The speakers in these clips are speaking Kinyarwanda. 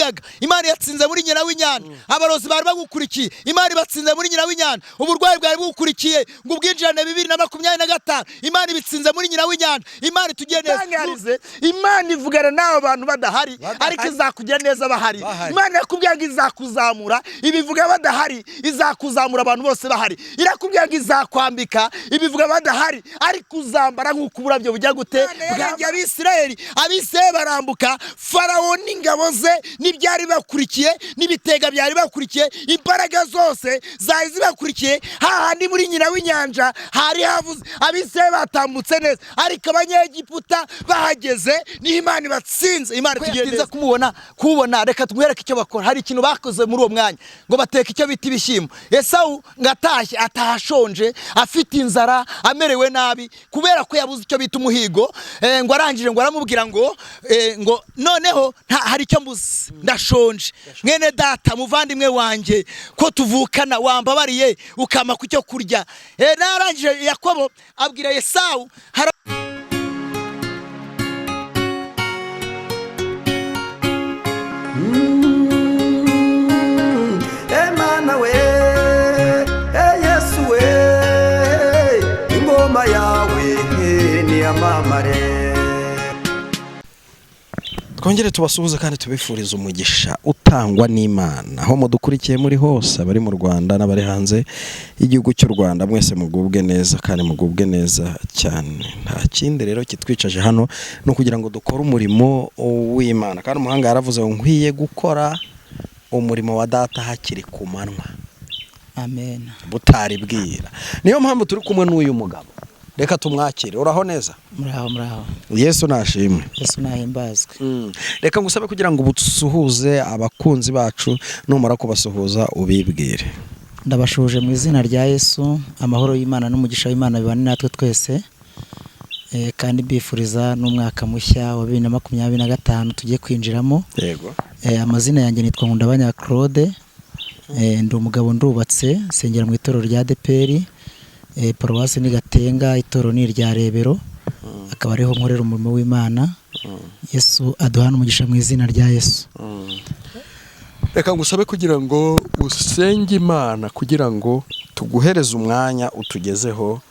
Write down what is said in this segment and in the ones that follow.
W'ikiyaga, Imana yatsinze muri nyina w'inyanja. Abarozi bari bagukurikiye, Imana ibatsinze muri nyina w'inyanja. Uburwayi bwari bugukurikiye ngo ubwinjirane 2025, Imana ibitsinze muri nyina w'inyanja. Imana itugiye neza. Imana ivugana n'abo bantu badahari, ariko izakugira neza bahari. Imana irakubwira ngo izakuzamura, ibivuga badahari, izakuzamura abantu bose bahari. Irakubwira ngo izakwambika, ibivuga badahari, ariko uzambara nk'uko uburabyo bujya gute bwambye. Abisirayeli, Abisirayeli barambuka. Farawo n'ingabo ze n'ibyari bakurikiye n'ibitega byari bakurikiye, imbaraga zose zari zibakurikiye hahandi muri nyina w'inyanja hari havuze. Abisirayeli batambutse neza, ariko Abanyegiputa bahageze niho Imana ibatsinze. Imana tugiye neza kumubona kubona. Reka tumwereke icyo bakora. Hari ikintu bakoze muri uwo mwanya, ngo bateka icyo bita ibishyimbo. Esawu ngo atashye, ataha ashonje, afite inzara, amerewe nabi kubera ko yabuze icyo bita umuhigo. Ngo arangije ngo aramubwira ngo ngo noneho hari icyo mbuze, ndashonje, mwene data, muvandimwe wanjye, ko tuvukana, wambabariye ukampa ku cyo kurya. Narangije Yakobo abwira Esawu. Emana we, e Yesu we, ingoma yawe niyamamare. Twongere tubasuhuze kandi tubifurize umugisha utangwa n'Imana aho mudukurikiye muri hose, abari mu Rwanda n'abari hanze y'igihugu cy'u Rwanda, mwese mugubwe neza kandi mugubwe neza cyane. Nta kindi rero kitwicaje hano ni ukugira ngo dukore umurimo w'Imana, kandi umuhanga yaravuze ngo nkwiye gukora umurimo wa data hakiri ku manywa. Amen. Butari bwira. Niyo mpamvu turi kumwe n'uyu mugabo, reka tumwakire. Uraho neza? Muraho, muraho. Yesu nashimwe. Yesu nahimbazwe. Reka ngusabe kugira ngo usuhuze abakunzi bacu, numara kubasuhuza ubibwire. Ndabashuhuje mu izina rya Yesu. Amahoro y'Imana n'umugisha w'Imana bibane natwe twese. Kandi mbifuriza n'umwaka mushya wa 2025 tugiye kwinjiramo. Yego. Amazina yanjye nitwa Nkundabanya Claude. Ndi umugabo, ndubatse, nsengera mu itorero rya ADEPR, paruwasi ni Gatenga, itorero ni irya Rebero, akaba ariho nkorera umurimo w'Imana. Yesu aduhane umugisha mu izina rya Yesu. Reka ngusabe kugira ngo usenge Imana kugira ngo tuguhereze umwanya utugezeho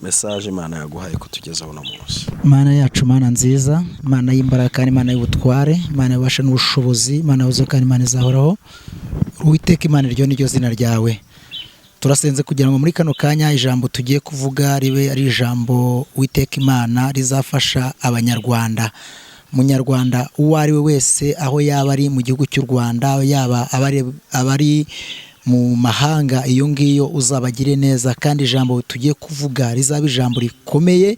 message Imana yaguhaye kutugezaho uno munsi. Mana yacu, Mana nziza, Mana y'imbaraga kandi Imana y'ubutware, Imana y'ububasha n'ubushobozi, Imana yahozeho kandi Imana izahoraho, Uwiteka Imana, iryo ni ryo zina ryawe. Turasenze kugira ngo muri kano kanya ijambo tugiye kuvuga ribe ari ijambo, Uwiteka Imana, rizafasha Abanyarwanda. Munyarwanda uwo ari we wese, aho yaba ari mu gihugu cy'u Rwanda, yaba abari mu mahanga iyo ngiyo, uzabagire neza, kandi ijambo tugiye kuvuga rizaba ijambo rikomeye,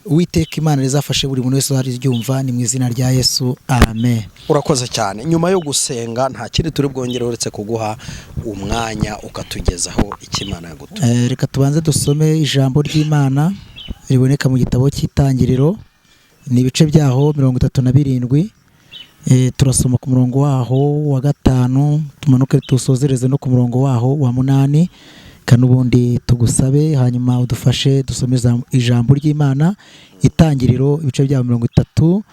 Uwiteka Imana, rizafashe buri muntu wese uzaryumva. Ni mu izina rya Yesu, amen. Urakoze cyane. Nyuma yo gusenga nta kindi turi bwongere uretse kuguha umwanya ukatugezaho icyo Imana yagutumye. Reka tubanze dusome ijambo ry'Imana riboneka mu gitabo cy'Itangiriro, ni ibice byaho 37. Turasoma ku murongo waho wa 5, tumanuke tusozereze no ku murongo waho wa 8. Kandi ubundi tugusabe hanyuma udufashe dusome ijambo ry'Imana. Itangiriro, ibice byaho 37.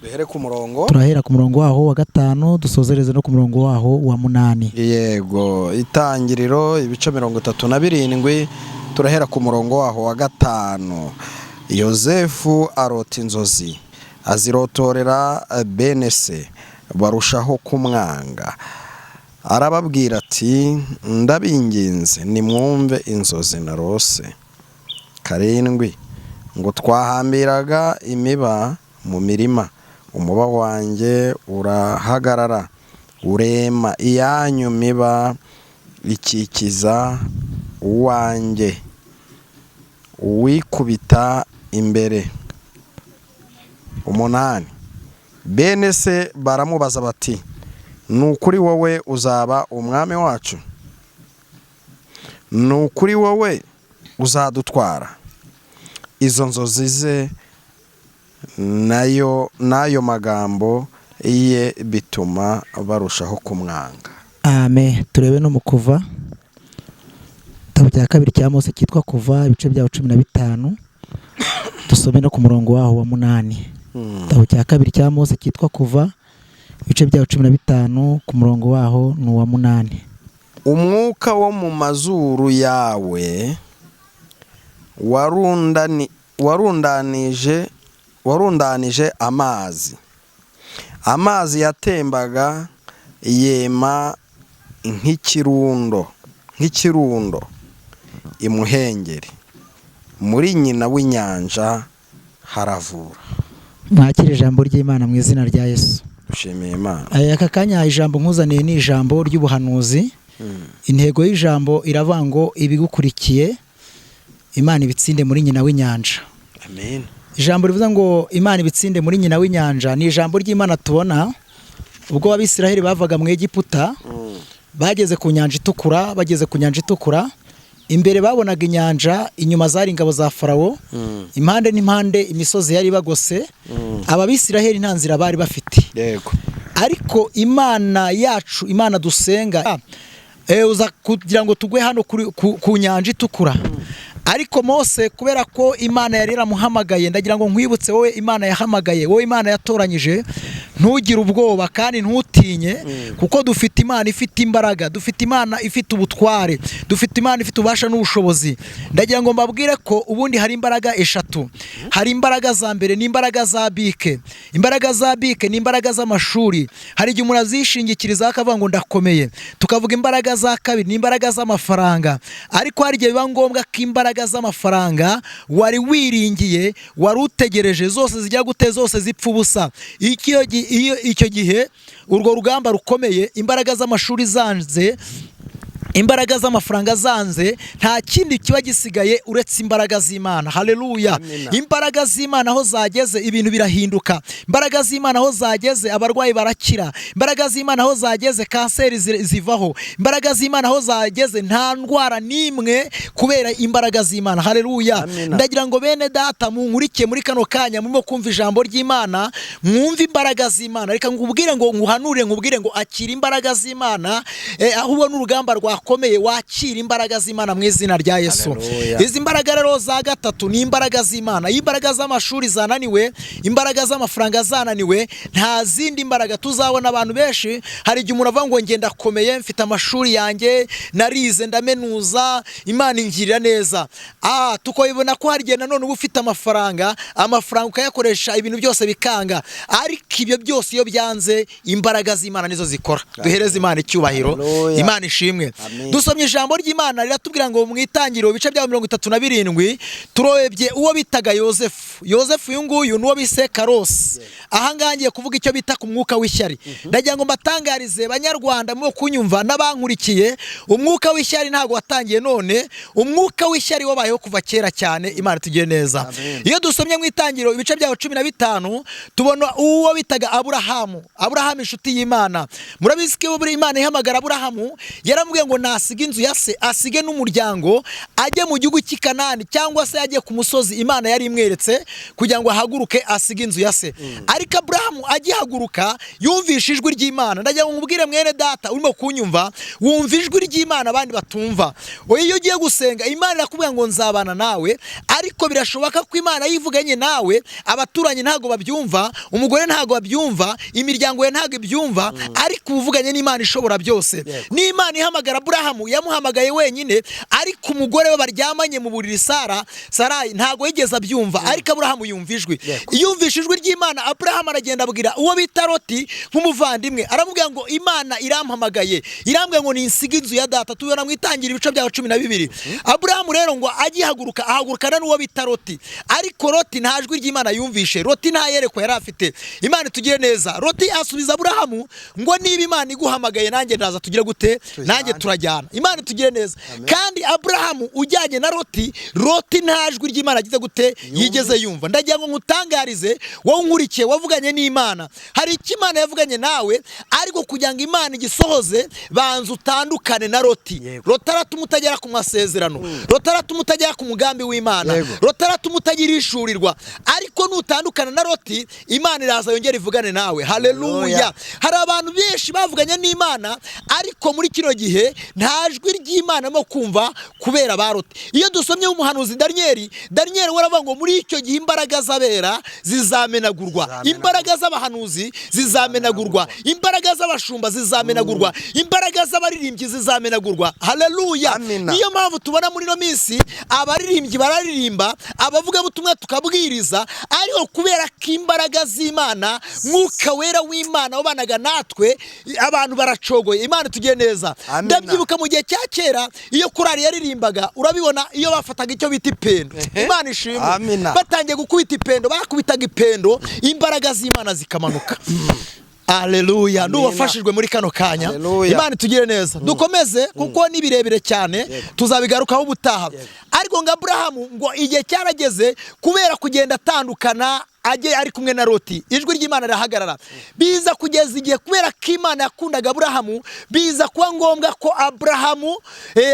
Duhere ku murongo. Turahera ku murongo waho wa 5, dusozereze no ku murongo waho wa 8. Yego, Itangiriro ibice 37, turahera ku murongo waho wa 5. Yozefu arota inzozi, azirotorera bene se, barushaho kumwanga. Arababwira ati: "Ndabinginze, nimwumve inzozi narose." 7, ngo twahambiraga imiba mu mirima, umuba wanjye urahagarara urema, iyanyu miba ikikiza uwanjye uwikubita imbere. 8, bene se baramubaza bati: "Ni ukuri wowe uzaba umwami wacu? Ni ukuri wowe uzadutwara?" Izo nzozi ze nayo n'ayo magambo ye bituma barushaho kumwanga. Amen. Turebe no mu Kuva, igitabo cya kabiri cya Mose cyitwa Kuva, ibice byaho 15, dusome no ku murongo waho wa 8. Igitabo cya kabiri cya Mose cyitwa Kuva, Ibice byaho 15, ku murongo waho ni uwa 8. Umwuka wo mu mazuru yawe warundanije amazi, amazi yatembaga yema nk'ikirundo imuhengeri, muri nyina w'inyanja haravura. Mwakire ijambo ry'Imana mu izina rya Yesu. Dushimiye Imana. Aka kanya ijambo nkuzaniye ni ijambo ry'ubuhanuzi. Intego y'ijambo iravuga ngo ibigukurikiye Imana ibitsinde muri nyina w'inyanja. Amen. Ijambo rivuga ngo Imana ibitsinde muri nyina w'inyanja ni ijambo ry'Imana tubona ubwo Abisiraheli bavaga mu Egiputa, bageze ku nyanja itukura. Bageze ku nyanja itukura, imbere babonaga inyanja, inyuma zari ingabo za Farawo, impande n'impande imisozi yari bagose. Aba Bisiraheli nta nzira bari bafite. Ariko Imana yacu, Imana dusenga, uza kugira ngo tugwe hano ku nyanja itukura. Ariko Mose, kubera ko Imana yari yaramuhamagaye, ndagira ngo nkwibutse wowe Imana yahamagaye, wowe Imana yatoranyije, ntugire ubwoba kandi ntutinye, kuko dufite Imana ifite imbaraga, dufite Imana ifite ubutware, dufite Imana ifite ububasha n'ubushobozi. Ndagira ngo mbabwire ko ubundi hari imbaraga eshatu. Hari imbaraga za mbere, ni imbaraga za bike. Imbaraga za bike ni imbaraga z'amashuri, hari igihe umuntu azishingikiriza akavuga ngo ndakomeye. Tukavuga imbaraga za kabiri, ni imbaraga z'amafaranga, ariko hari igihe biba ngombwa ko imbaraga z'amafaranga wari wiringiye, wari utegereje, zose zijya gute? Zose zipfa ubusa. Iyo icyo gihe urwo rugamba rukomeye, imbaraga z'amashuri zanze, imbaraga z'amafaranga zanze, nta kindi kiba gisigaye uretse imbaraga z'Imana. Haleluya! Imbaraga z'Imana aho zageze ibintu birahinduka. Imbaraga z'Imana aho zageze abarwayi barakira. Imbaraga z'Imana aho zageze kanseri zivaho. Imbaraga z'Imana aho zageze nta ndwara n'imwe, kubera imbaraga z'Imana. Haleluya! Ndagira ngo bene data munkurikiye muri kano kanya murimo kumva ijambo ry'Imana, mwumve imbaraga z'Imana. Reka nkubwire ngo nguhanure, nkubwire ngo akira imbaraga z'Imana. Aho ubona urugamba rwakomeye, wakira imbaraga z'Imana mu izina rya Yesu. Haleluya. Izi mbaraga rero za gatatu ni imbaraga z'Imana. Iyo imbaraga z'amashuri zananiwe, imbaraga z'amafaranga zananiwe, nta zindi mbaraga tuzabona. Abantu benshi, hari igihe umuntu avuga ngo ngenda ndakomeye, mfite amashuri yanjye, narize ndamenuza, Imana ingirira neza. Tukabibona ko hari igihe nanone uba ufite amafaranga, amafaranga ukayakoresha ibintu byose bikanga. Ariko ibyo byose iyo byanze, imbaraga z'Imana nizo zikora. Duhereze Imana icyubahiro. Haleluya. Imana ishimwe. Amen. Dusomye ijambo ry'Imana riratubwira ngo mu itangiriro ibice bya 37, turebye uwo bitaga Yosefu. Yosefu uyu nguyu ni uwo bise Karosi. Aha ngaha ngiye kuvuga icyo bita ku mwuka w'ishyari. Ndagira ngo mbatangarize Banyarwanda mwo kunyumva n'abankurikiye, umwuka w'ishyari ntabwo watangiye none, umwuka w'ishyari wabayeho kuva kera cyane. Imana itugire neza. Amen. Iyo dusomye mu itangiriro ibice byaho 15, tubona uwo bitaga Aburahamu. Aburahamu inshuti y'Imana. Murabizi ko buri Imana ihamagara Aburahamu yaramubwiye ngo nasige inzu ya se, asige n'umuryango, ajye mu gihugu cy'i Kanani, cyangwa se ajye ku musozi Imana yari imweretse kugira ngo ahaguruke asige inzu ya se. Ariko Aburahamu agihaguruka yumvishe ijwi ry'Imana. Ndagira ngo nkubwire mwene data urimo kunyumva, wumva ijwi ry'Imana abandi batumva. Iyo ugiye gusenga Imana irakubwira ngo nzabana nawe, ariko birashoboka ko Imana yivuganye nawe abaturanyi ntago babyumva, umugore ntago babyumva, imiryango ye ntago ibyumva, ariko uvuganye n'Imana ishobora byose. N'Imana ihamagara Aburahamu yamuhamagaye wenyine, ariko umugore we baryamanye mu buriri Sara, Sarayi ntago yigeze abyumva, ariko Aburahamu yumva ijwi. Yumvishe ijwi ry'Imana, Aburahamu aragenda abwira uwo bita Loti nk'umuvandimwe, aramubwira ngo Imana irampamagaye, irambwira ngo ninsige inzu ya data. Tubona mu itangira ibice bya 12. Aburahamu rero ngo agihaguruka ahagurukana n'uwo bita Loti, ariko Loti nta jwi ry'Imana yumvishe, Loti nta yerekwa yari afite. Imana itugire neza. Loti asubiza Aburahamu ngo niba Imana iguhamagaye nanjye ndaza, tugire gute? Nanjye turajyana. Imana itugire neza. Kandi Aburahamu ujyanye na Loti, Loti nta jwi ry'Imana agize gute yigeze yumva. Ndagira ngo nkutangarize wowe unkurikiye wavuganye n'Imana, hari icyo Imana yavuganye nawe, ariko kugira ngo Imana igisohoze banza utandukane na Loti. Loti aratuma utagera ku masezerano, Loti aratuma utagera ku mugambi w'Imana, Loti aratuma utagira ishurirwa, ariko nutandukana na Loti Imana iraza yongera ivugane nawe. Haleluya! Hari abantu benshi bavuganye n'Imana, ariko muri kino gihe Nta jwi ry'Imana arimo kumva kubera ba Loti. Iyo dusomye umuhanuzi Daniyeli, Daniyeli we aravuga ngo muri icyo gihe imbaraga z'abera zizamenagurwa, imbaraga z'abahanuzi zizamenagurwa, imbaraga z'abashumba zizamenagurwa, imbaraga z'abaririmbyi zizamenagurwa. Haleluya! Amina. Niyo mpamvu tubona muri ino minsi abaririmbyi bararirimba, abavugabutumwa tukabwiriza, ariko kubera ko imbaraga z'Imana, Mwuka Wera w'Imana wabanaga natwe, abantu baracogoye. Imana tugiye neza. Amina. Ndabyibuka mu gihe cya kera iyo korali yaririmbaga, urabibona iyo bafataga icyo bita ipendo. Imana ishimwe. Amina. Batangiye gukubita ipendo, bakubitaga ipendo, imbaraga z'Imana zikamanuka. Aleluya! N'uwafashijwe muri kano kanya, Haleluya. Imana itugire neza. Dukomeze kuko ni birebire cyane, tuzabigarukaho ubutaha. Ariko ngo Aburahamu ngo igihe cyarageze, kubera kugenda atandukana ajye ari kumwe na Loti, ijwi ry'Imana rirahagarara. Biza kugeza igihe, kubera ko Imana yakundaga Aburahamu, biza kuba ngombwa ko Aburahamu,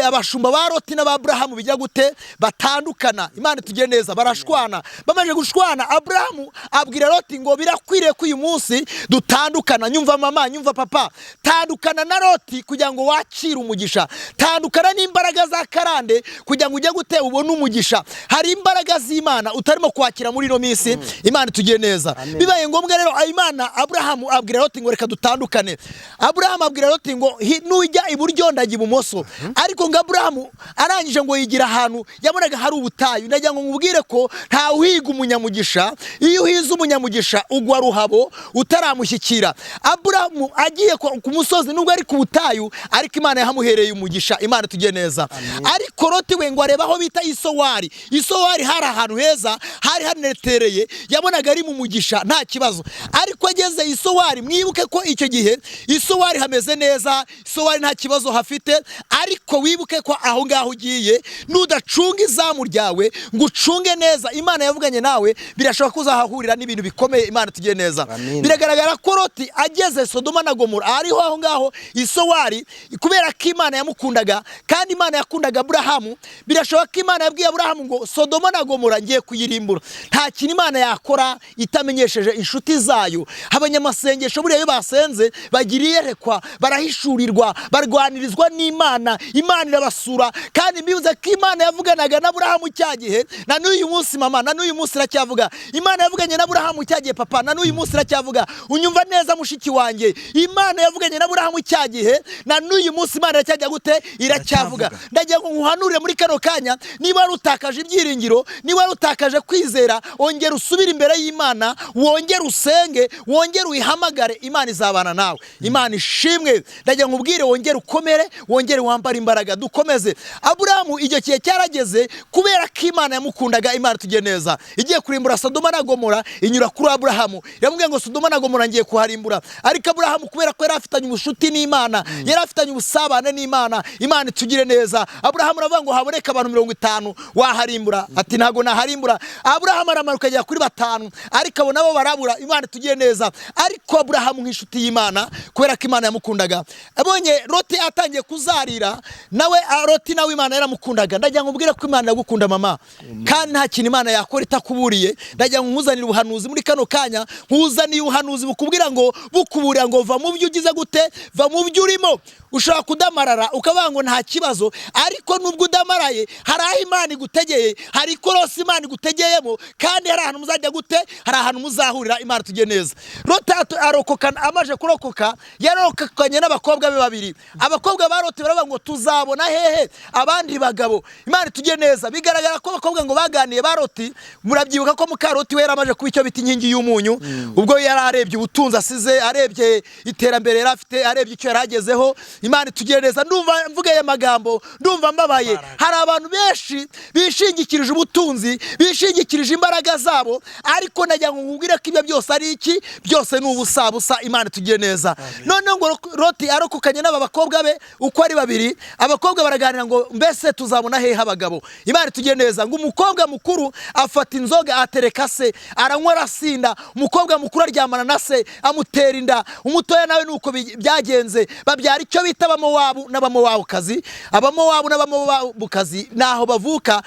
abashumba ba Loti n'aba Aburahamu bijya gute? Batandukana. Imana itugire neza. Barashwana. Bamaze gushwana, Aburahamu abwira Loti ngo birakwiriye ko uyu munsi dutandukana. Nyumva mama, nyumva papa, tandukana na Loti kugira ngo wakire umugisha. Tandukana n'imbaraga za karande kugira ngo ujye gute? Ubone umugisha. Hari imbaraga z'Imana utarimo kwakira muri ino minsi. Imana itugiye neza. Bibaye ngombwa rero, Imana, Aburahamu abwira Loti ngo reka dutandukane. Aburahamu abwira Loti ngo nujya iburyo ndajya ibumoso. Ariko ngo Aburahamu arangije ngo yigira ahantu yabonaga hari ubutayu. Ndagira ngo nkubwire ko nta uhiga umunyamugisha. Iyo uhize umunyamugisha ugwa ruhabo utaramushyikira. Aburahamu agiye ku musozi, nubwo ari ku butayu, ariko Imana yahamuhereye umugisha. Imana itugiye neza. Ariko Loti we ngo arebe aho bita Isowari. Isowari hari ahantu heza, hari hanetereye, yabonaga ari mu mugisha nta kibazo. Ariko ageze Isowari, mwibuke ko icyo gihe Isowari hameze neza, Isowari nta kibazo hafite. Ariko wibuke ko aho ngaho ugiye, nudacunga izamu ryawe ngo ucunge neza Imana yavuganye nawe, birashoboka ko uzahahurira n'ibintu bikomeye. Imana tugiye neza. Amin. Biragaragara ko Loti ageze Sodoma na Gomora, ariho aho ngaho Isowari, kubera ko Imana yamukundaga kandi Imana yakundaga Aburahamu, birashoboka ko Imana yabwiye Aburahamu ngo Sodoma na Gomora ngiye kuyirimbura. Nta kintu Imana yakora itamenyesheje inshuti zayo. Abanyamasengesho buriya iyo basenze bagira iyerekwa, barahishurirwa, barwanirizwa n'Imana, Imana irabasura. Kandi mbibuze ko Imana yavuganaga na Aburahamu cya gihe, na n'uyu munsi mama, na n'uyu munsi iracyavuga. Imana yavuganye na Aburahamu cya gihe papa, na n'uyu munsi iracyavuga. Unyumva neza mushiki wanjye, Imana yavuganye na Aburahamu cya gihe, na n'uyu munsi Imana iracyajya gute? Iracyavuga. Ndagira ngo nkuhanurire muri kano kanya, niba wari utakaje ibyiringiro, niba wari utakaje kwizera, ongera usubire imbere y'Imana, wongere usenge, wongere uyihamagare, Imana izabana nawe. Imana ishimwe. Ndagira ngo ubwire, wongere ukomere, wongere wambare imbaraga. Dukomeze. Aburahamu icyo gihe cyarageze, kubera ko Imana yamukundaga, Imana tugiye neza, igiye kurimbura Sodoma na Gomora, inyura kuri Aburahamu, iramubwira ngo Sodoma na Gomora ngiye kuharimbura. Ariko Aburahamu, kubera ko yari afitanye ubucuti n'Imana, yari afitanye ubusabane n'Imana, Imana itugire neza, Aburahamu aravuga ngo haboneke abantu 50 waharimbura? Ati ntabwo naharimbura. Aburahamu aramanuka agera kuri 5, ariko abo nabo barabura. Imana itugire neza. Ariko Aburahamu nk'inshuti y'Imana, kubera ko Imana yamukundaga, abonye Loti atangiye kuzarira nawe, Loti nawe Imana yaramukundaga. Ndagira ngo ubwire ko Imana iragukunda mama, kandi nta kintu Imana yakora itakuburiye. Ndagira ngo nkuzanire ubuhanuzi muri kano kanya, nkuzaniye ubuhanuzi bukubwira ngo, bukuburira ngo va mu byo ugize gute, va mu byo urimo. Ushobora kudamarara ukavuga ngo nta kibazo, ariko nubwo udamaraye hari aho Imana igutegeye, hari ikorosi Imana igutegeyemo, kandi hari ahantu muzajya gute, hari ahantu muzahurira. Imana tujye neza. Loti arokoka. Amaze kurokoka, yarokokanye n'abakobwa be babiri. Abakobwa ba Loti baravuga ngo tuzabona hehe abandi bagabo? Imana tujye neza. Bigaragara ko abakobwa ngo baganiye ba Loti, murabyibuka ko muka Loti we yaramaze kuba icyo bita inkingi y'umunyu. Ubwo yari arebye ubutunzi asize, arebye iterambere yari afite, arebye icyo yari agezeho. Imana itugire neza. Ndumva mvuga aya magambo, ndumva mbabaye. Hari abantu benshi bishingikirije ubutunzi, bishingikirije imbaraga zabo, ariko nagira ngo nkubwire ko ibyo byose ari iki? Byose ni ubusabusa. Imana itugire neza. Noneho ngo Loti arokokanye n'aba bakobwa be uko ari babiri. Abakobwa baraganira ngo mbese tuzabona hehe abagabo? Imana itugire neza. Ngo umukobwa mukuru afata inzoga atereka se, aranywa arasinda. Umukobwa mukuru aryamana na se, amutera inda. Umutoya nawe nuko byagenze, babyara icyo bita Abamowabu n'Abamowabukazi. Abamowabu n'Abamowabukazi naho bavuka,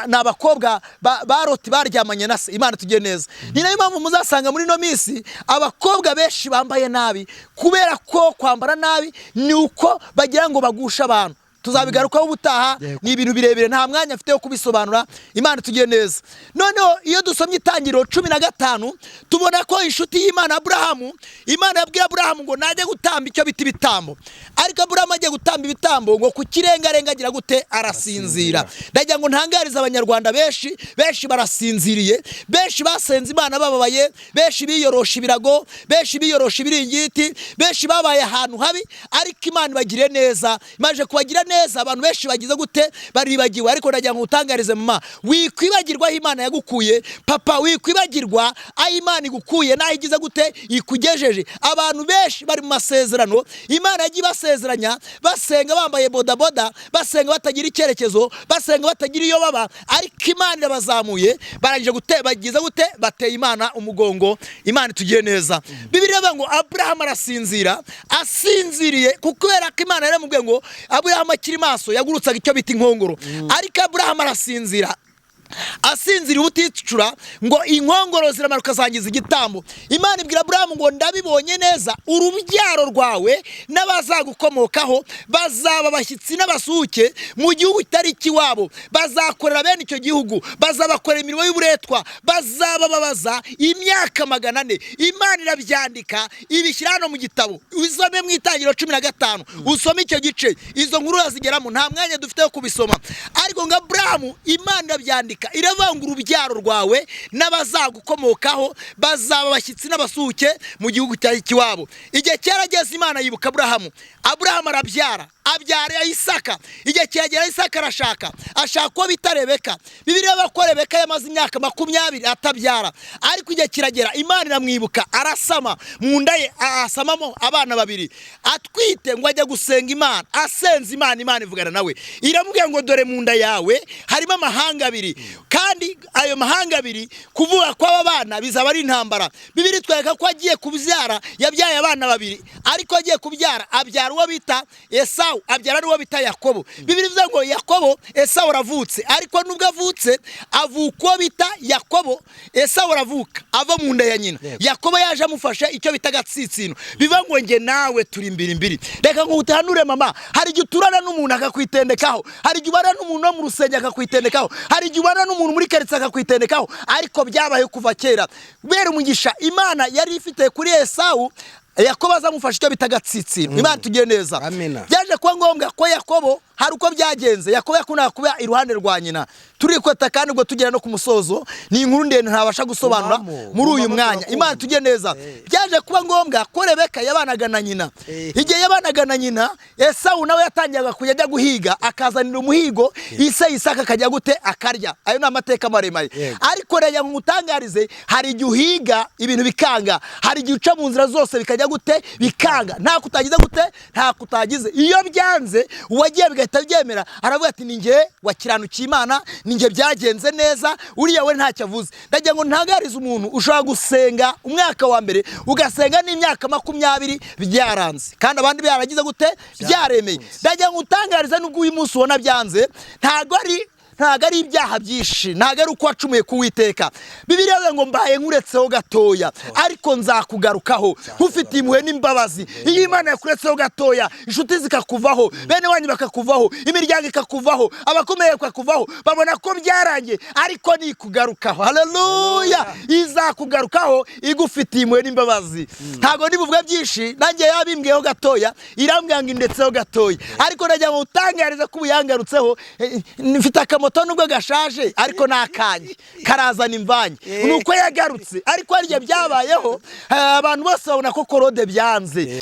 ni abakobwa ba Loti baryamanye na se. Imana tugire neza. Ni nayo mpamvu muzasanga muri ino minsi abakobwa benshi bambaye nabi, kubera ko kwambara nabi ni uko bagira ngo bagusha abantu. Tuzabigarukaho ubutaha. Ni ibintu birebire, nta mwanya mfite wo kubisobanura. Imana tugiye neza. Noneho iyo dusomye Itangiriro 15, tubona ko inshuti y'Imana Aburahamu, Imana yabwiye Aburahamu ngo najye gutamba icyo bita ibitambo. Ariko Aburahamu agiye gutamba ibitambo, ngo ku kirengarenga agira gute? Arasinzira. Ndagira ngo ntangarize Abanyarwanda benshi, benshi barasinziriye, benshi basenze Imana bababaye, benshi biyorosha ibirago, benshi biyorosha ibiringiti, benshi babaye ahantu habi, ariko Imana ibagiriye neza. Imaze kubagira neza, abantu benshi bagize gute? Baribagiwe. Ariko ndagira ngo utangarize mama, wikwibagirwa aho Imana yagukuye. Papa, wikwibagirwa aho Imana igukuye n'aho igize gute? Ikugejeje. Abantu benshi bari mu masezerano Imana yagiye ibasezeranya, basenga bambaye bodaboda, basenga batagira icyerekezo, basenga batagira iyo baba, ariko Imana irabazamuye. Barangije gute? Bagize gute? Bateye Imana umugongo. Imana itugire neza. Bibiliya ivuga ngo Aburahamu arasinzira. Asinziriye, kubera ko Imana yaramubwiye ngo Aburahamu akiri maso yagurutsaga icyo bita inkongoro, ariko Aburahamu arasinzira. Asinziriye ubuticura, ngo inkongoro ziramanuka zangiza igitambo. Imana ibwira Aburahamu ngo: "Ndabibonye neza, urubyaro rwawe n'abazagukomokaho bazaba abashyitsi n'abasuhuke mu gihugu kitari icy'iwabo, bazakorera bene icyo gihugu, bazabakorera imirimo y'uburetwa, bazabababaza imyaka 400." Imana irabyandika, ibishyira hano mu gitabo. Usome mu Itangiriro 15, usome icyo gice, izo nkuru urazigeramo. Nta mwanya dufite wo kubisoma, ariko ngo Aburahamu, Imana irabyandika, iravuga ngo urubyaro rwawe n'abazagukomokaho bazaba abashyitsi n'abasuhuke mu gihugu cyari ikiwabo. Igihe cyarageze, Imana yibuka Aburahamu. Aburahamu arabyara, abyara Isaka. Igihe kiragera, Isaka arashaka, ashaka uwo bita Rebeka. Bibiliya ivuga ko Rebeka yamaze imyaka 20 atabyara, ariko igihe kiragera, Imana iramwibuka, arasama. Mu nda ye asamamo abana babiri. Atwite, ngo ajya gusenga Imana. Asenze Imana, Imana ivugana nawe, iramubwira ngo: "Dore mu nda yawe harimo amahanga abiri, kandi ayo mahanga abiri, kuvuga kw'aba bana bizaba ari intambara." Bibiliya itwereka ko agiye kubyara yabyaye abana babiri, ariko agiye kubyara abyara uwo bita Esawu, abyara n'uwo bita Yakobo. Bibiliya ivuga ngo Yakobo, Esawu aravutse, ariko nubwo avutse, avuka uwo bita Yakobo, Esawu aravuka ava mu nda ya nyina. Yakobo yaje amufashe icyo bita agatsitsino. Bivuga ngo njye nawe turi imbiri mbiri. Reka ngo utahanure mama, hari igihe uturana n'umuntu akakwitendekaho, hari igihe ubana n'umuntu wo mu rusengero akakwitendekaho, hari igihe ubana n'umuntu muri karitsiye akakwitendekaho, ariko byabaye kuva kera. Kubera umugisha Imana yari ifite kuri Esawu, Yakobo azamufasha icyo bita agatsitsino. Imana tugire neza. Amina. Byaje kuba ngombwa ko Yakobo, hari uko byagenze, Yakobo yakundaga kuba iruhande rwa nyina. Turikweta kandi ubwo tugera no ku musozo. Ni inkuru ndende ntabasha gusobanura Gumamo, muri uyu gumamo, mwanya. turakumva. Imana tujye neza. Byaje kuba ngombwa ko Rebeka yabanaga na nyina. Igihe yabanaga na nyina, Esawu nawe yatangiraga kujya ajya guhiga, akazanira umuhigo ise Isaka, akajya gute? Akarya. Ayo ni amateka maremare. Ariko reka ngutangarize, hari igihe uhiga ibintu bikanga, hari igihe uca mu nzira zose bikajya gute? Bikanga. Nta kutagize gute? Nta kutagize. Iyo byanze, uwagiye bigahita byemera, aravuga ati: "Ni njye wakiranukiye Imana, ni njye byagenze neza, uriya we ntacyo avuze." Ndagira ngo ntangarize umuntu: ushobora gusenga umwaka wa mbere, ugasenga n'imyaka 20, byaranze, kandi abandi byaragize gute? Byaremeye. Ndagira ngo utangarize, nubwo uyu munsi ubona byanze, ntabwo ari ibyaha byinshi, ntabwo ari uko wacumuye ku Witeka. Bibiliya ivuga ngo: "Mbaye nkuretseho gatoya, ariko nzakugarukaho nkufitiye impuhwe n'imbabazi." Iyo Imana yakuretseho gatoya, inshuti zikakuvaho, bene wanyu bakakuvaho, imiryango ikakuvaho, abakomeye bakakuvaho, babona ko byarangiye, ariko nikugarukaho, haleluya, izakugarukaho igufitiye impuhwe n'imbabazi. Ntabwo ndibuvuge byinshi. Nanjye yabimbwiyeho gatoya, irambwira ngo indetseho gatoya, ariko nagira ngo utangarize ko ubu yangarutseho. Mfite akamoto nubwo gashaje, ariko ni akanjye, karazana imvange. Ni uko yagarutse, ariko harya byabayeho, abantu bose babona ko korode byanze.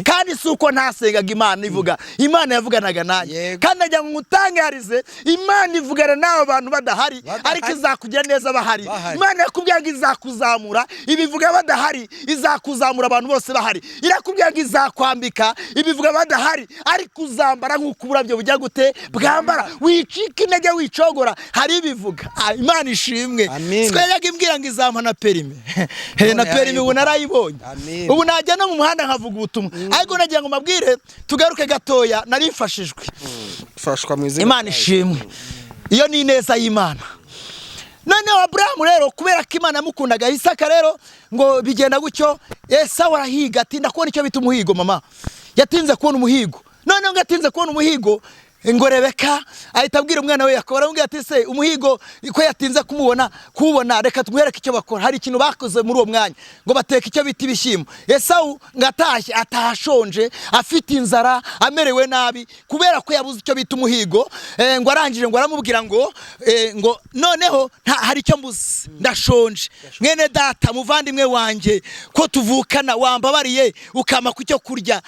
Kandi si uko ntasengaga Imana, ivuga, Imana yavuganaga nanjye. Kandi nagira ngo ngutangarize, Imana ivugana n'abo bantu badahari, Badahari. ariko izakugira neza bahari. Bahari. Imana yakubwira ngo izakuzamura, ibivuga badahari, izakuzamura abantu bose bahari. Irakubwira ngo izakwambika, ibivuga badahari, ariko uzambara nk'uko uburabyo bujya gute? Bwambara. Wicika intege, wicogora, hari ibivuga. Ah, Imana ishimwe. Amin. Twajyaga imbwira ngo izampa na permis. He, na None permis ubu narayibonye. Amin. Ubu najya no mu muhanda nkavuga ubutumwa. Ariko nagira ngo mbabwire, tugaruke gatoya, narifashijwe. Fashwa mu izina Imana rya Yesu. ishimwe, iyo ni ineza y'Imana. Noneho Aburahamu rero, kubera ko Imana yamukundaga, Isaka rero ngo bigenda gutyo, Esawu arahiga, atinda kubona icyo bita umuhigo. Mama yatinze kubona umuhigo. Noneho Noneho ngo atinze kubona umuhigo, ngo Rebeka ahita abwira umwana we Yakobo, aramubwira ati: "Se umuhigo ko yatinze kumubona kuwubona, reka tumwereke icyo bakora." Hari ikintu bakoze muri uwo mwanya, ngo bateka icyo bita ibishyimbo. Esawu ngo atashye, ataha ashonje, afite inzara, amerewe nabi kubera ko yabuze icyo bita umuhigo. Ngo arangije ngo aramubwira ngo noneho hari icyo mbuze, ndashonje. Mwene data, muvandimwe wanjye, ko tuvukana, wambabariye ukampa ku cyo kurya?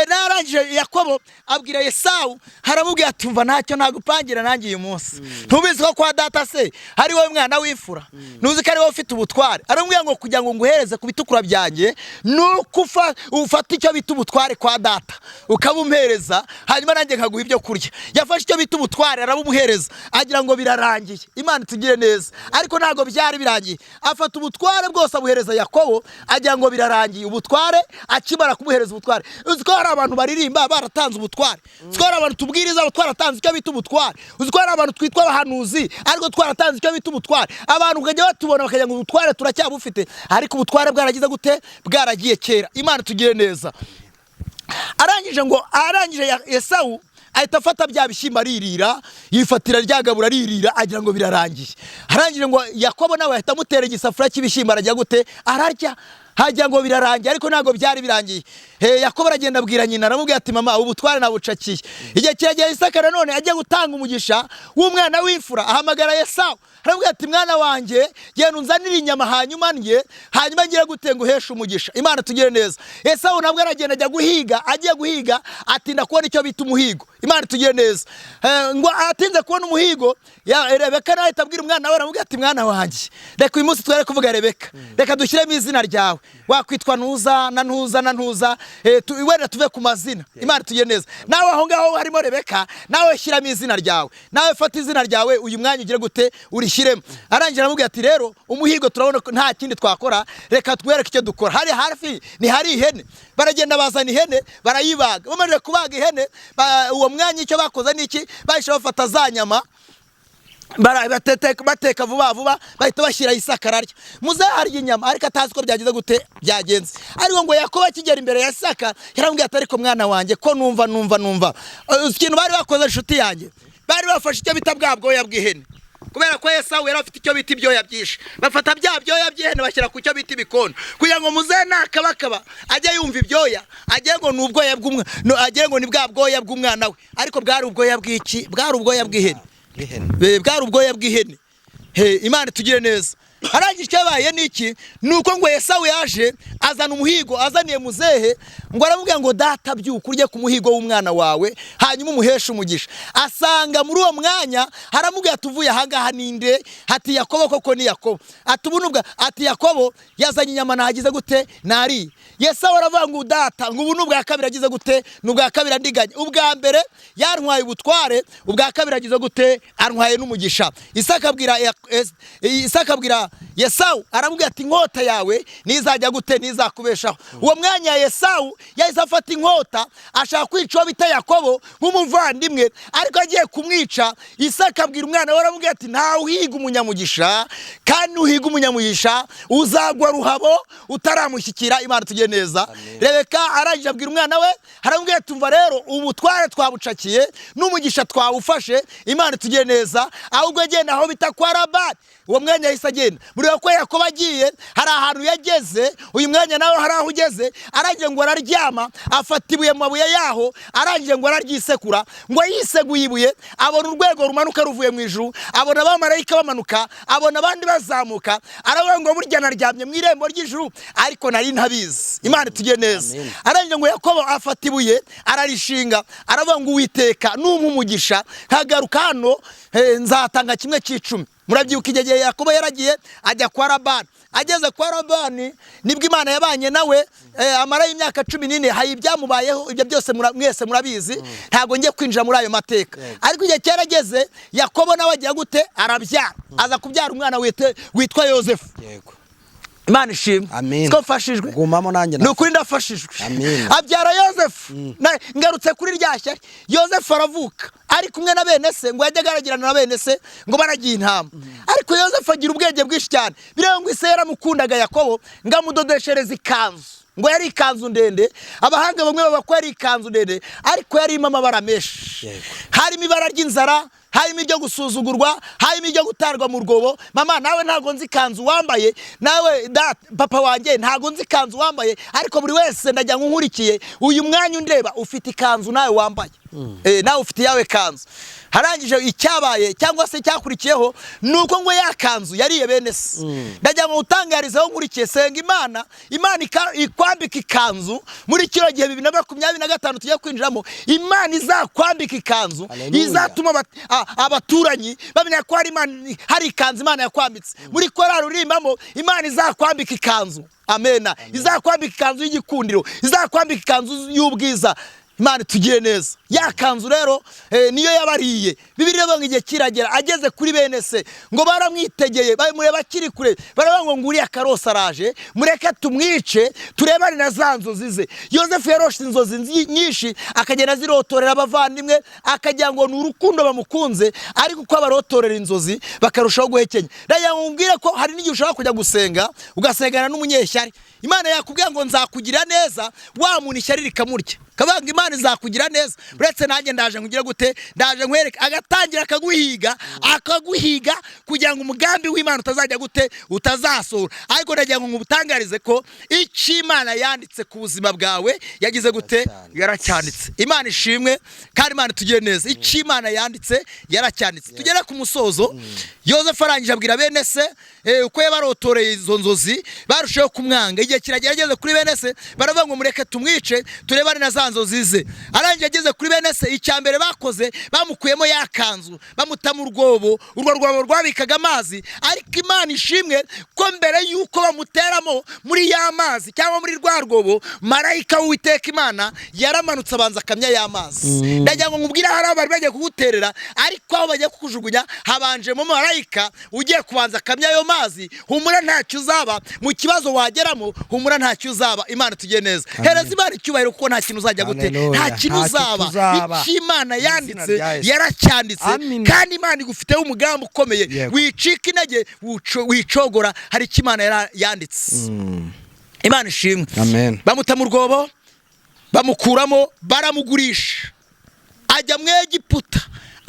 Narangije Yakobo abwira Esawu, haramubwira ati: "Umva, ntacyo nagupangira nanjye uyu munsi. Ntubizi ko kwa data se hari wowe mwana w'imfura? Ntuzi ko ari wowe ufite ubutware?" Aramubwira ngo: "Kugira ngo nguhereze ku bitukura byanjye, nuko ufata icyo bita ubutware kwa data ukabumpereza, hanyuma nanjye nkaguha ibyo kurya." Yafashe icyo bita ubutware arabumuhereza, agira ngo birarangiye. Imana itugire neza. Ariko ntabwo byari birangiye. Afata ubutware bwose abuhereza Yakobo, agira ngo birarangiye. Ubutware, akimara kumuhereza ubutware, uzi ko hari abantu baririmba baratanze ubutware? Uzi ko hari abantu tubwiriza twaratanze icyo bita ubutware? Uzi ko hari abantu twitwa abahanuzi ariko twaratanze icyo bita ubutware? Abantu ukajya batubona bakagira ngo ubutware turacyabufite, ariko ubutware bwaragize gute? Bwaragiye kera. Imana tugire neza. Arangije ngo arangije Esawu ahita afata bya bishyimbo aririra, yifatira ryagabura aririra, agira ngo birarangiye. Arangije ngo Yakobo nawe ahita amutera igisafuriya cy'ibishyimbo, arajya gute? Ararya, hagira ngo birarangiye, ariko ntabwo byari birangiye. Yakobo aragenda abwira nyina, aramubwira ati: "Mama, ubutware nabucakiye." Igihe kiragera, Isaka nanone ajya gutanga umugisha w'umwana w'imfura, ahamagara Esawu, aramubwira ati: "Mwana wanjye, genda unzanire inyama, hanyuma ndye, hanyuma ngire gute? Nguheshe umugisha." Imana tugire neza. Esawu nabwo aragenda ajya guhiga. Agiye guhiga atinda kubona icyo bita umuhigo. Imana tugire neza. Ngo atinze kubona umuhigo, ya Rebeka nawe ahita abwira umwana we, aramubwira ati: "Mwana wanjye, reka uyu munsi twere kuvuga Rebeka, reka dushyiremo izina ryawe, wakwitwa ntuza na ntuza na ntuza." Wenda tuve ku mazina. Imana tugire neza. Nawe aho ngaho harimo Rebeka, nawe shyiramo izina ryawe, nawe fata izina ryawe uyu mwanya ugire gute? Urishyiremo. Arangira aramubwira ati: "Rero umuhigo turabona ko nta kindi twakora, reka twereke icyo dukora." Hari hafi ni hari ihene, baragenda bazana ihene barayibaga. Bamaze kubaga ihene, uwo mwanya icyo bakoze ni iki? Bahise bafata za nyama bateka vuba vuba, bahita bashyira Isaka ararya. Muzehe arya inyama ariko atazi ko byagenze gute, byagenze. Ariko ngo Yakobo akigera imbere ya Isaka, yaramubwiye ati: "Ariko mwana wanjye, ko numva uzi ikintu bari bakoze, inshuti yanjye? Bari bafashe icyo bita bwa bwoya bw'ihene, kubera ko Esawu yari afite icyo bita ibyoya byinshi. Bafata bya byoya by'ihene bashyira ku cyo bita ibikono, kugira ngo muzehe nakabakaba ajye yumva ibyoya, ajye ngo ni ubwoya bw'umwana, no, ajye ngo ni bwa bwoya bw'umwana we. Ariko bwari ubwoya bw'iki? Bwari ubwoya bw'ihene. Bwari ubwoya bw'ihene. He, Imana itugire neza. Arangije icyabaye ni iki? Ni uko ngo Esawu yaje azana umuhigo, azaniye muzehe, ngo aramubwira ngo: "Data, byuka urye ku muhigo w'umwana wawe, hanyuma umuheshe umugisha." Asanga muri uwo mwanya haramubwira ati: "Uvuye ahangaha ninde?" Ati: "Yakobo." Koko ni Yakobo. Ati: "Ubu nubwo," ati, "Yakobo yazanye inyama, nagize gute? Nariye." Esawu aravuga ngo: "Data," ngo, "ubu ni ubwa kabiri agize gute? Ni ubwa kabiri andiganye. Ubwa mbere yantwaye ubutware, ubwa kabiri agize gute? Antwaye n'umugisha." Isaka abwira Yesawu, aramubwira ati: "Inkota yawe nizajya gute? Nizakubeshaho." Uwo mwanya Yesawu yahise afata inkota, ashaka kwica uwo bita Yakobo nk'umuvandimwe. Ariko agiye kumwica, Isaka abwira umwana we, aramubwira ati: "Ntawe uhiga umunyamugisha, kandi uhiga umunyamugisha uzagwa ruhabo utaramushyikira." Imana tugire neza. Rebeka arangije abwira umwana we, aramubwira ati: "Umva rero, ubutware twabucakiye n'umugisha twawufashe. Imana tugire neza. Ahubwo agenda aho bita kwa Labani." Uwo mwanya yahise agenda. Mureba ko Yakobo agiye, hari ahantu yageze. Uyu mwanya nawe hari aho ugeze. Arangije ngo araryama, afata ibuye mu mabuye yaho, arangije ngo araryisekura. Ngo yiseguye ibuye, abona urwego rumanuka ruvuye mu ijuru, abona abamarayika bamanuka, abona abandi bazamuka. Aravuga ngo: "Burya naryamye mu irembo ry'ijuru, ariko nari ntabizi." Imana itugire neza. Arangije ngo Yakobo afata ibuye ararishinga, aravuga ngo: "Uwiteka numpa umugisha nkagaruka hano, nzatanga kimwe cy'icumi." Murabyibuka igihe Yakobo yaragiye ajya kwa Labani. Ageze kwa Labani nibwo Imana yabanye nawe, amarayo imyaka 14. Hari ibyamubayeho, ibyo byose mwese murabizi, ntabwo ngiye kwinjira muri ayo mateka. Ariko igihe cyarageze, Yakobo nawe agira gute? Arabyara, aza kubyara umwana witwa Yosefu. Imana ishimwe. Amen. Siko mfashijwe? Gumamo nanjye. Ni ukuri ndafashijwe. Amen. Abyara Yosefu. Ngarutse kuri rya shyari. Yosefu aravuka ari kumwe na bene se, ngo yajyaga aragirana na bene se, ngo baragiye intama. Ariko Yosefu agira ubwenge bwinshi cyane. Biriya ngo ise yaramukundaga Yakobo, ngo amudodeshereza ikanzu. Ngo yari ikanzu ndende. Abahanga bamwe bavuga ko yari ikanzu ndende, ariko yarimo amabara menshi. Harimo ibara ry'inzara, harimo iryo gusuzugurwa, harimo iryo gutarwa mu rwobo. Mama, nawe ntabwo nzi ikanzu wambaye, nawe papa wanjye ntabwo nzi ikanzu wambaye, ariko buri wese ndajya nkurikiye uyu mwanya undeba ufite ikanzu nawe wambaye. Nawe ufite iyawe kanzu. Harangije icyabaye cyangwa se cyakurikiyeho ni uko ngo ya kanzu yariye bene se. Ndagira ngo utangarizeho nkurikiye, senga Imana, Imana ikwambika ikanzu muri kino gihe 2025 tugiye kwinjiramo. Imana izakwambika ikanzu izatuma abaturanyi bamenya ko hari ikanzu Imana yakwambitse. Muri korali urimbamo, Imana izakwambika ikanzu. Amena. Izakwambika ikanzu y'igikundiro, izakwambika ikanzu y'ubwiza. Imana itugire neza. Ya kanzu rero niyo yabariye. Bibiliya ivuga ngo igihe kiragera ageze kuri bene se, ngo baramwitegeye, bamureba akiri kure, baravuga ngo nguriya karosi araje, mureke tumwice turebane na za nzozi ze. Yosefu yaroshe inzozi nyinshi, akagenda azirotorera abavandimwe, akagira ngo ni urukundo bamukunze, ariko uko abarotorera inzozi bakarushaho guhekenya. Ndagira ngo nkubwire ko hari n'igihe ushobora kujya gusenga ugasengana n'umunyeshyari. Imana yakubwira ngo nzakugira neza, wa muntu ishyari rikamurya, kavuga ngo Imana izakugira neza, uretse nanjye ndaje nkugira gute, ndaje nkwereke, agatangira akaguhiga, akaguhiga kugira ngo umugambi w'Imana utazajya gute, utazasohora. Ariko ndagira ngo nkubutangarize ko icyo Imana yanditse ku buzima bwawe yagize gute, yaracyanditse. Imana ishimwe kandi Imana itugire neza. Icyo Imana yanditse yaracyanditse. Tugere ku musozo. Yosefu arangije abwira bene se uko yabarotoreye izo nzozi, barushaho kumwanga. Igihe kiragera ageze kuri bene se, baravuga ngo mureke tumwice turebane na za nzozi ze. Arangije ageze kuri bene se, icya mbere bakoze bamukuyemo ya kanzu, bamuta mu rwobo, urwo rwobo rwabikaga amazi. Ariko Imana ishimwe ko mbere y'uko bamuteramo muri ya mazi cyangwa muri rwa rwobo, marayika w'Uwiteka Imana yaramanutse abanza akamya ya mazi. Ndagira ngo nkubwire, hari aho bari bagiye kuguterera, ariko aho bagiye kukujugunya habanjemo marayika ugiye kubanza akamya ayo mazi. Humura, ntacyo uzaba mu kibazo wageramo, humura, ntacyo uzaba. Imana tugire neza. Hereza Imana icyubahiro kuko nta kintu uzajya gute, Haleluya. nta kintu Ntacyo uzaba. tuzaba. Icyo Imana Mu izina yanditse rya Yesu. yaracyanditse. Amina. Kandi Imana igufiteho umugambi ukomeye. Yego. Wicika intege, wicogora, hari icyo Imana yanditse. Imana ishimwe. Amen. Bamuta mu rwobo, bamukuramo, baramugurisha, ajya mu Egiputa.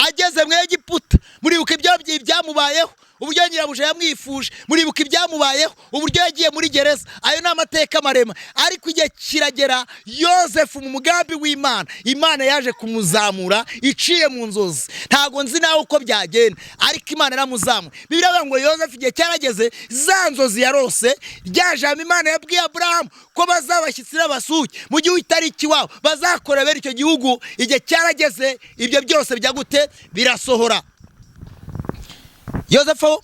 Ageze mu Egiputa, muribuka ibyo byamubayeho, uburyo nyirabuja yamwifuje, muribuka ibyamubayeho, uburyo yagiye muri gereza. Ayo ni amateka maremare. Ariko igihe kiragera, Yosefu mu mugambi w'Imana, Imana yaje kumuzamura iciye mu nzozi. Ntabwo nzi nawe uko byagenda, ariko Imana iramuzamura. Bibiliya ivuga ngo Yosefu igihe cyarageze, za nzozi yarose, rya jambo Imana yabwiye Aburahamu ko bazabashyitsi n'abasuke mu gihugu itari ikiwabo, bazakora bene icyo gihugu, igihe cyarageze ibyo byose bijya gute, birasohora. Yosefu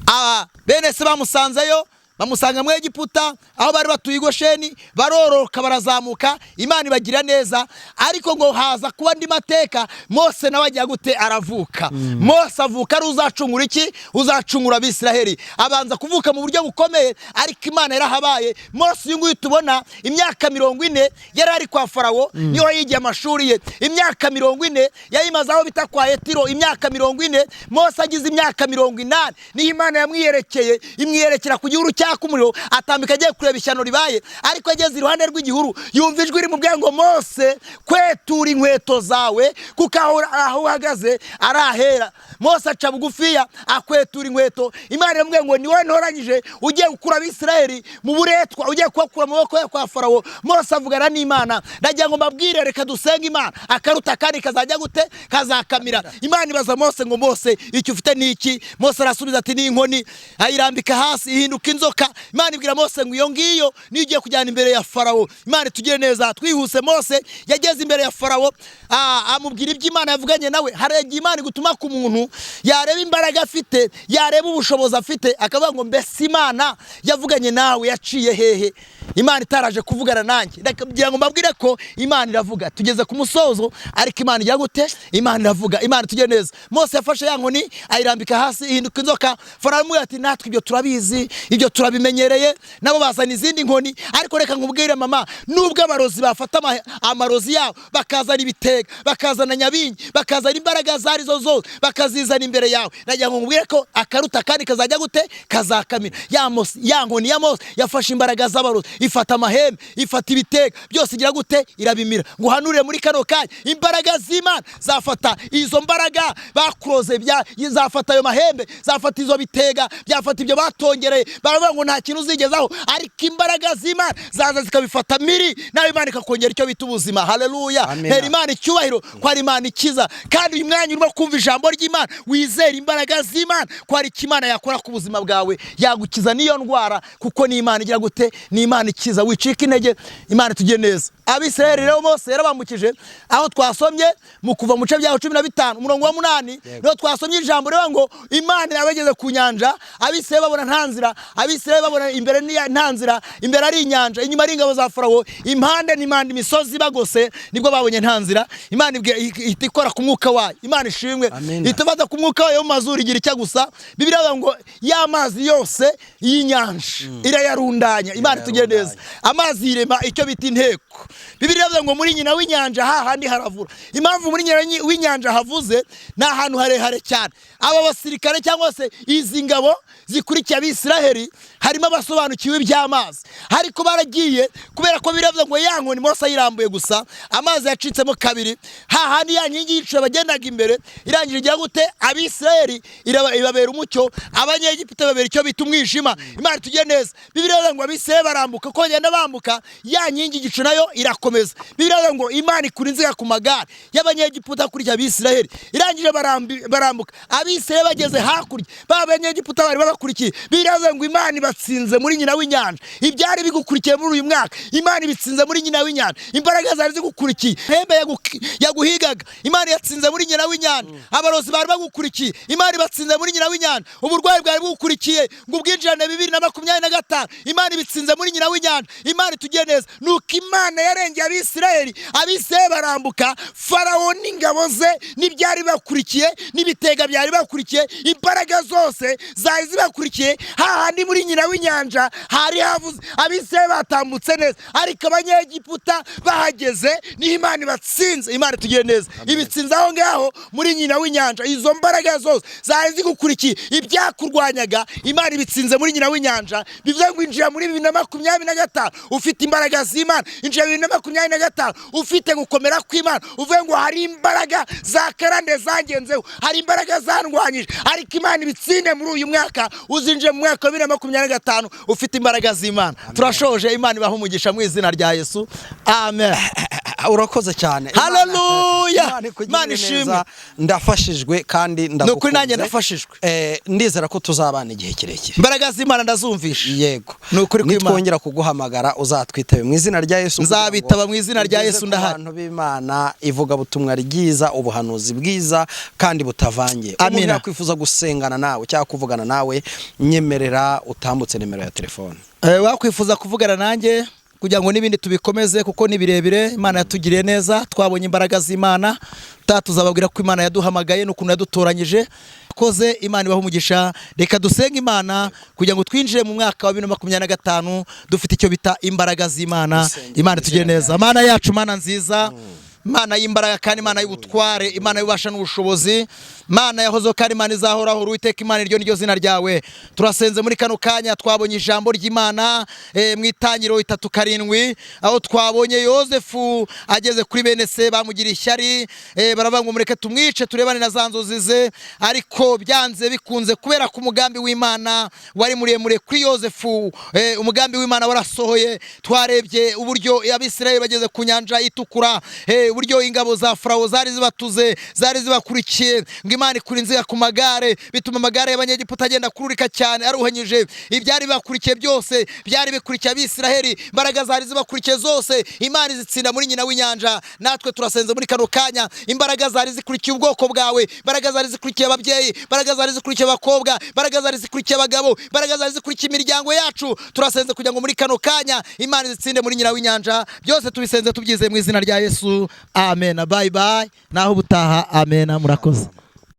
aba bene se bamusanzeyo, bamusanga mu Egiputa aho bari batuye i Gosheni, barororoka, barazamuka, Imana ibagira neza. Ariko ngo haza kuba andi mateka, Mose nawe ajya gute, aravuka. Mose avuka ari uzacungura iki, uzacungura Abisiraheli. Abanza kuvuka mu buryo bukomeye, ariko Imana yarahabaye. Mose uyu nguyu tubona, imyaka 40 yari ari kwa Farawo, niho yigiye amashuri ye. Imyaka 40 yayimaze aho bita kwa Yetiro, imyaka 40. Mose agize imyaka 80 niho Imana yamwiyerekeye, imwiyerekera ku gihuru cyaka umuriro, atambika agiye kureba ishyano ribaye. Ariko ageze iruhande rw'igihuru yumva ijwi rimubwira ngo Mose, kwetura inkweto zawe kuko aho uhagaze ari ahera. Mose aca bugufiya akwetura inkweto. Imana iramubwira ngo ni wowe ntoranyije, ugiye gukura Abisirayeli mu buretwa, ugiye kubakura mu maboko ya kwa Farawo. Mose avugana n'Imana. Ndagira ngo mbabwire, reka dusenge Imana, akaruta kandi kazajya gute, kazakamira. Imana ibaza Mose ngo Mose, icyo ufite ni iki? Mose arasubiza ati ni inkoni. Ayirambika hasi ihinduka inzoka. Imana ibwira Mose ngo iyo ngiyo niyo ugiye kujyana imbere ya Farawo. Imana itugire neza. Twihuse, Mose yageze imbere ya Farawo, amubwira ibyo Imana yavuganye nawe. Hari igihe Imana igutuma ku muntu, yareba imbaraga afite, yareba ubushobozi afite, akavuga ngo mbese Imana yavuganye nawe yaciye hehe, Imana itaraje kuvugana nanjye? Ndagira ngo mbabwire ko Imana iravuga. Tugeze ku musozo, ariko Imana ijya gute, Imana iravuga. Imana itugire neza. Mose yafashe ya nkoni ayirambika hasi ihinduka inzoka. Farawo aramubwira ati natwe ibyo turabizi, ibyo turabizi. turabimenyereye, nabo bazana izindi nkoni. Ariko reka nkubwire mama, nubwo abarozi bafata amarozi yabo bakazana ibitega, bakazana nyabingi, bakazana imbaraga zari zo zose, bakazizana imbere yawe, nagira ngo nkubwire ko akaruta kandi kazajya gute? Kazakamira. Ya nkoni ya Mose yafashe imbaraga z'abarozi, ifata amahembe, ifata ibitega byose, igira gute? Irabimira. Nguhanurire muri kano kanya, imbaraga z'Imana zafata izo mbaraga bakuroze, zafata ayo mahembe, zafata izo bitega, byafata ibyo batongereye, baravuga ngo nta kintu uzigezaho, ariko imbaraga z'Imana zaza zikabifata miri, nawe Imana ikakongera icyo bita ubuzima. Haleluya. Amina. Hera Imana icyubahiro ko ari Imana ikiza. Kandi uyu mwanya urimo kumva ijambo ry'Imana, wizere imbaraga z'Imana ko hari icyo Imana yakora ku buzima bwawe, yagukiza n'iyo ndwara, kuko ni Imana igira gute? Ni Imana ikiza. Wicika intege, Imana itugire neza. Abisirayeli rero Mose yarabambukije, aho twasomye mu Kuva mu bice byaho 15 umurongo wa 8, niho twasomye ijambo rivuga ngo Imana yabageze ku nyanja, Abisirayeli babona nta nzira, Abisirayeli babona imbere nta nzira, imbere ari inyanja, inyuma ari ingabo za Farawo, impande n'impande imisozi bagose, nibwo babonye nta nzira. Imana ihita ikora ku mwuka wayo. Imana ishimwe. Amen. Ihita ifata ku mwuka wayo mu mazuru, igira icya gusa. Bibiliya ivuga ngo ya mazi yose y'inyanja irayarundanya. Imana itugire neza. Amazi yirema icyo bita inteko. Bibiliya ivuga ngo muri nyina w'inyanja hahandi haravura. Impamvu muri nyina w'inyanja havuze, ni ahantu harehare cyane. Aba basirikare cyangwa se izi ngabo zikurikiye Abisiraheli harimo abasobanukiwe iby'amazi, ariko baragiye kubera ko biravuga ngo ya nkoni Mose ayirambuye gusa, amazi yacitsemo kabiri. Hahandi ya nkingi y'igicu bagendaga imbere irangije igira gute? Abisiraheli ibabera umucyo, Abanyegiputa babera icyo bita umwijima. Imana itugire neza. Bibiliya ivuga ngo Abisiraheli barambuka, uko bagenda bambuka ya nkingi y'igicu nayo irakomeza. Bibiliya ivuga ngo Imana ikura inziga ku magare y'Abanyegiputa kurya Abisiraheli. Irangije barambuka, Abisiraheli bageze hakurya, ba Banyegiputa bari babakurikiye. Bibiliya ivuga ngo Imana ibatsinze muri nyina w'inyanja. Ibyari bigukurikiye muri uyu mwaka, Imana ibitsinze muri nyina w'inyanja. Imbaraga zari zigukurikiye, hembe yaguhigaga, Imana yatsinze muri nyina w'inyanja. Abarozi bari bagukurikiye, Imana ibatsinze muri nyina w'inyanja. Uburwayi bwari bugukurikiye ngo ubwinjirane 2025, Imana ibitsinze muri nyina w'inyanja. Imana itugire neza. Nuko Imana yarengeye Abisirayeli, Abisirayeli barambuka, Farawo n'ingabo ze n'ibyari bakurikiye n'ibitega byari bakurikiye, imbaraga zose zari zibakurikiye, hahandi muri nyina w'inyanja hari havuze. Abisirayeli batambutse neza, ariko Abanyegiputa bahageze niho Imana ibatsinze. Imana itugire neza. Ibitsinze aho ngaho muri nyina w'inyanja. Izo mbaraga zose zari zigukurikiye, ibyakurwanyaga, Imana ibitsinze muri nyina w'inyanja. Bivuze ngo injira muri 2025 ufite imbaraga z'Imana, injira 2025 ufite gukomera kw'Imana, uvuge ngo hari imbaraga za karande zangenzeho, hari imbaraga zandwanyije, ariko Imana ibitsinde muri uyu mwaka. Uzinjire mu mwaka wa 2025 ufite imbaraga z'Imana. Turashoje, Imana ibahe umugisha mu izina rya Yesu, amen. Urakoze cyane. Haleluya. Imana ikugirire Imana ishimwe. neza. Ndafashijwe kandi Ni ukuri nanjye ndagukunze. ndafashijwe. Ndizera ko tuzabana igihe kirekire. Imbaraga z'Imana ndazumvisha. Yego. Ni ukuri kw'Imana. Nitwongera kuguhamagara uzatwitabe mu izina rya Yesu, kugira ngo Nzabitaba mu izina rya ugeze Yesu, ku ndahari. bantu b'Imana ivugabutumwa ryiza, ubuhanuzi bwiza kandi butavangiye. Amina. Umuntu yakwifuza gusengana nawe cyangwa kuvugana nawe, nyemerera utambutse nimero ya telefone. Wakwifuza kuvugana nanjye kugira ngo n'ibindi tubikomeze, kuko ni birebire. Imana yatugiriye neza, twabonye imbaraga z'Imana. Tuzababwira ko Imana yaduhamagaye n'ukuntu yadutoranyije koze. Imana ibahe umugisha. Reka dusenge Imana kugira ngo twinjire mu mwaka wa 2025 dufite icyo bita imbaraga z'Imana. Dusenge Imana mu itugire izina neza. Mana yacu, Mana nziza, Mana y'imbaraga kandi Imana y'ubutware, Imana y'ububasha n'ubushobozi, Mana yahozeho kandi Imana izahoraho, Uwiteka Imana, iryo niryo zina ryawe. Turasenze muri kano kanya, twabonye ijambo ry'Imana mu Itangiriro 3:7, aho twabonye Yozefu ageze kuri bene se bamugiriye ishyari, baravuga ngo mureke tumwice turebane na za nzozi ze. Ariko byanze bikunze, kubera ko umugambi w'Imana wari muremure kuri Yozefu, umugambi w'Imana warasohoye. Twarebye uburyo Abisirayeli bageze ku Nyanja Itukura, uburyo ingabo za Farawo zari zibatuze, zari zibakurikiye, ngo Imana ikura inziga ku magare, bituma amagare y'Abanyegiputa agenda kururika cyane aruhanyije. Ibyari bibakurikiye byose byari bikurikiye Abisiraheli, imbaraga zari zibakurikiye zose Imana izitsinda muri nyina w'inyanja. Natwe turasenze muri kano kanya, imbaraga zari zikurikiye ubwoko bwawe, imbaraga zari zikurikiye ababyeyi, imbaraga zari zikurikiye abakobwa, imbaraga zari zikurikiye abagabo, imbaraga zari zikurikiye imiryango yacu, turasenze kugira ngo muri kano kanya Imana izitsinde muri nyina w'inyanja. Byose tubisenze tubyizeye mu izina rya Yesu, amen. Bye bye, naho ubutaha. Amen, murakoze.